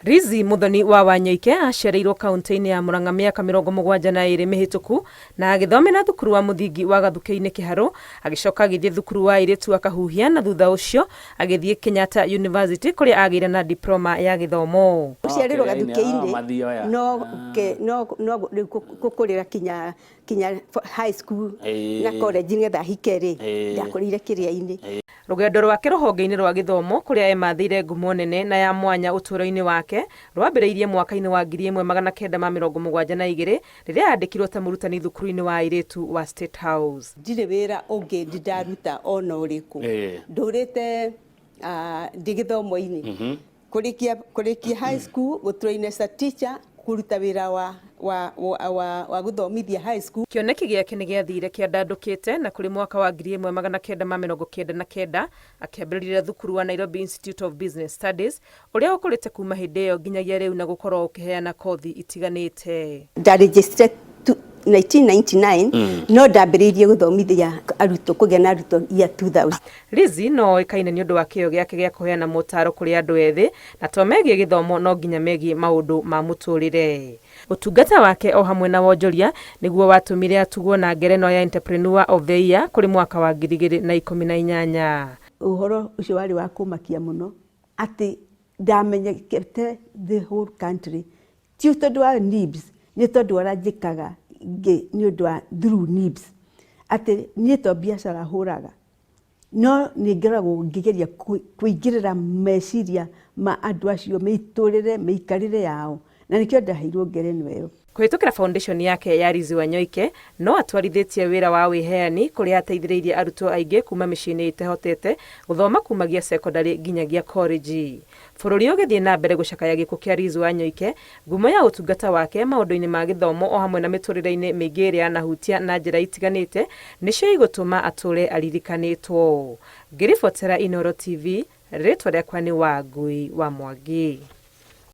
Lizzy Muthoni wa Wanyoike aciarĩirwo kaunti-inĩ ya Murang'a mĩaka 72 mĩhĩtũku na agĩthomera thukuru wa mũthingi wa Gathukĩ-inĩ Kĩharũ, agĩcoka agĩthiĩ thukuru wa airĩtu wa Kahuhia na thutha ũcio agĩthiĩ Kenyatta University kũrĩa agĩire na diploma ya gĩthomo. Gũciarĩrwo Gathukĩ-inĩ no no no rĩu gũkũrĩra kinya kinya high school na college nĩgetha hike rĩ, ndakũrĩire kĩrĩa-inĩ. Rũgendo rwake rũhonge-inĩ rwa gĩthomo kũrĩa emathĩire ngumo nene na ya mwanya ũtũũro-inĩ wake rwambĩrĩirie mwaka-inĩ wa 1972 rĩrĩa andĩkirwo ta mũrutani thukuru-inĩ wa airĩtu wa State House. Ndirĩ wĩra ũngĩ ndĩ ndaruta ona ũrĩkũ. Ndũrĩte ndĩ gĩthomo-inĩ. Kũrĩkia kũrĩkia high school, gũ train as a teacher, kũruta wĩra wa wa wa wa wa gũthomithia high school. Kĩoneki gĩake nĩ gĩathire kĩandandũkĩte na kũrĩ mwaka wa 1999 akĩambĩrĩria thukuru wa Nairobi Institute of Business Studies ũrĩa ũkũrĩte kuma hĩndĩ ĩyo nginyagia rĩu na gũkorwo ũkĩheana kothi itiganĩte. Nda registered 1999 no ndambĩrĩirie gũthomithia arutwo kũgĩa na arutwo year 2000. Lizzy no oĩkaine nĩ ũndũ wa kĩyo gĩake gĩa kũheana motaro kũrĩ andũ ethĩ na to megiĩ gĩthomo no nginya megiĩ maũndũ ma mũtũrĩre. Ũtungata wake o hamwe na wonjoria nĩguo watũmire atugwo na ngerenwa ya Entrepreneur of the Year kũrĩ mwaka wa 2018. Ũhoro ũcio warĩ wa kũmakia mũno atĩ ndamenyekete the whole country ti tondũ wa NIBS, nĩ tondũ ũrĩa njĩkaga nĩ ũndũ wa through NIBS, atĩ niĩ to biacara hũraga, no nĩ ngoragwo ngĩgeria kũingĩrĩra meciria ma andũ acio, mĩtũrĩre, mĩikarĩre yao, na nĩkĩo ndaheirwo ngerenwa ĩyo. Kũhĩtũkĩra foundation yake ya Lizzy Wanyoike no atwarithĩtie wĩra wa wĩheani kũrĩa ateithĩrĩirie arutwo aingĩ kuma mĩciĩ-inĩ ĩtehotete gũthoma kumagia cekondarĩ nginyagia korĩnji. Bũrũri ũgĩthiĩ na mbere gũcakaya gĩkuũ kĩa Lizzy Wanyoike, ngumo ya ũtungata wake maũndũ-inĩ ma gĩthomo o hamwe na mĩtũrĩre-inĩ mĩingĩ ĩrĩa anahutia na njĩra itiganĩte nĩcio igũtũma atũre aririkanĩtwo. Ngĩribotera Inooro TV, rĩtwa rĩakwa nĩ Wangui wa Mwangi.